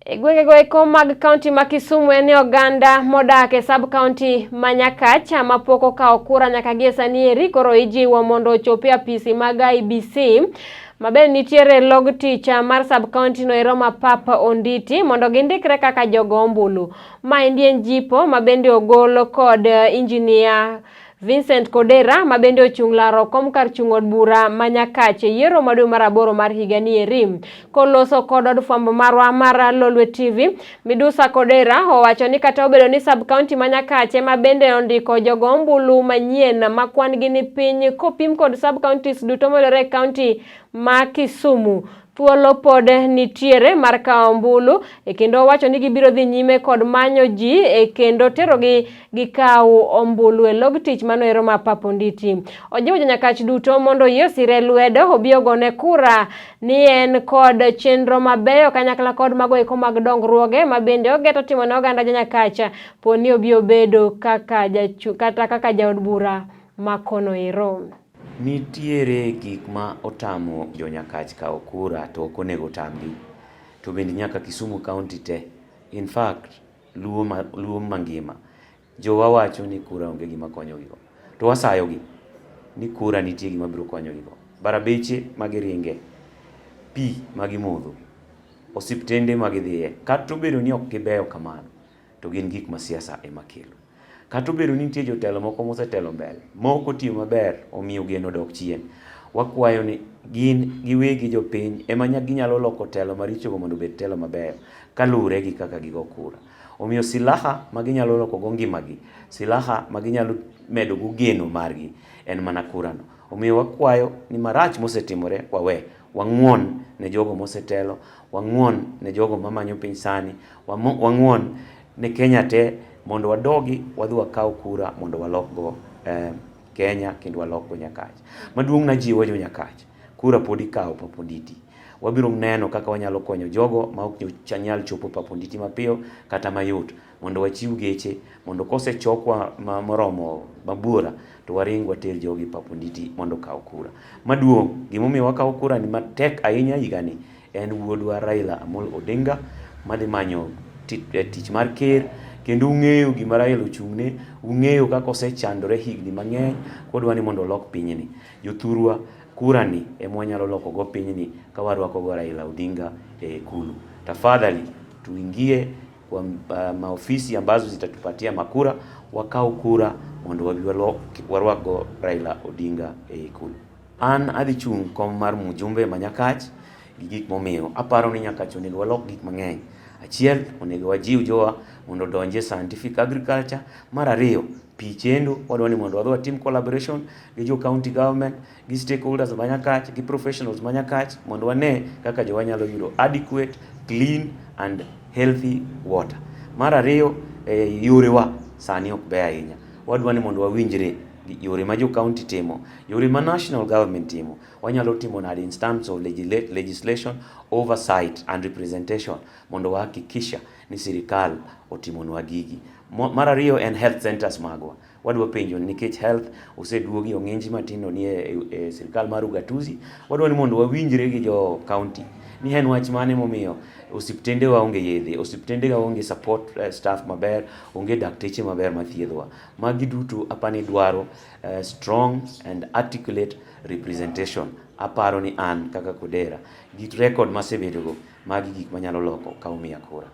E gwengego eko mag kaunti ma Kisumu en ni oganda modak e sub kaunti ma Nyakach mapok okawo kura nyaka gie sani eri koro ijiwo mondo ochop e apisi mag IEBC maber nitiere log tich mar sub kaunti no ero ma Pap Onditi mondo gindikre kaka jogo ombulu. Maendi en jipo ma bende ogol kod injinia Vincent Kodera ma bende ochung' laro kom kar chung' od bura ma Nyakach e yiero ma dwe mar aboro mar higa ni eri. Koloso kod od fwambo marwa mar Lolwe TV, Midusa Kodera owacho ni kata obedo ni sub county ma Nyakach ema bende ondiko jogo ombulu manyien ma kwan gi ni piny kopim kod sub counties duto moyudore e county ma Kisumu, thuolo pod nitiere mar kawo ombulu e kendo owacho ni gibiro dhi nyime kod manyo ji e kendo terogi gikaw ombulu e log tich mano ero ma Pap Onditi. Ojiwo jonyakach duto mondo oyie osire lwedo obi ogone kura ni en kod chenro mabeyo kanyakla kod mago eko mag dongruoge ma bende ogeto timo ne oganda jonyakach po ni obi obedo kaka jachu, kata kaka jaod bura ma kono ero. Nitiere gik ma otamo jo Nyakach kawo kura to ok onego otamgi. To bende nyaka Kisumu County te. In fact, Luo, ma, Luo mangima, jowa wacho ni kura onge gima konyogigo. To wasayogi ni kura nitie gima biro konyogigo. Barabeche ma giringe, pi ma gimodho, osiptende ma gidhiye, kata obedo ni ok gibeyo kamano, to gin gik ma siasa ema kelo. Kata obedo ni nitie jotelo moko mosetelo mbele ma ok otiyo maber omiyo geno odok chien, wakwayo ni gin giwegi jopiny ema ginyalo loko telo marichogo mondo obed telo mabeyo kaluwore gi kaka gigo kura. Omiyo silaha ma ginyalo lokogo ngimagi, silaha ma ginyalo medogo geno margi en mana kurano. Omiyo wakwayo ni marach mosetimore wawe, wang'uon ne jogo mosetelo, wang'uon ne jogo mamanyo piny sani, wang'uon ne Kenya te mondo wadogi wadhi wakaw kura mondo walokgo Kenya kendo walokgo Nyakach. Maduong' najiwo jo Nyakach, kura pod ikawo Pap Onditi. Wabiro neno kaka wanyalo konyo jogo ma ok nyal chopo Pap Onditi mapiyo kata mayot mondo wachiw geche mondo kosechokwa moromo mabuora to waring water jogi Pap Onditi mondo okaw kura. Maduong' gimomiyo wakawo kura ni matek ahinya higani en wuodwa Raila Amolo Odinga madhi manyo tich mar ker kendo ung'eyo gima Raila ochung'ne, ung'eyo kaka osechandore higni mang'eny kodwa ni mondo olok pinyni. Jothurwa, kura ni ema wanyalo loko go pinyni ka warwako go Raila Odinga e ikulu. Tafadhali tuingie kwa maofisi ambazo zitatupatia makura, wakaw kura mondo wabi warwak go Raila Odinga e ikulu. An adhi chung' kom mar mjumbe ma Nyakach gi gik momiyo aparo ni Nyakach onego walok gik mang'eny. Achiel, onego wajiw jowa mondo odonj e scientific agriculture. Mar ariyo, pi chendo, wadwa ni mondo wadhi watim collaboration gi jo county government, gi stakeholders ma Nyakach, gi professionals ma Nyakach mondo wane kaka jowa nyalo yudo adequate, clean and healthy water. Mar ariyo, yorewa sani ok beyo ahinya. Wadwa ni mondo wawinjre yore ma jo county timo, yore ma national government timo, wanyalo timo nade in terms of legislation, oversight and representation mondo wahakikisha ni sirikal otimonwa gigi. Mar ariyo en health centers magwa. Wadwa penjo nikech health oseduogi ong'inji matindo ni e sirikal mar ugatuzi, wadwa ni mondo wawinjre gi jo county ni en wach mane momiyo osiptende wa onge yedhe, osiptende wa onge support staff maber, onge dakteche maber mathiedhowa. Magi duto apani dwaro strong and articulate representation. Aparo ni an kaka Kodera, gi record masebedogo, magi gik manyalo loko ka umiya kura.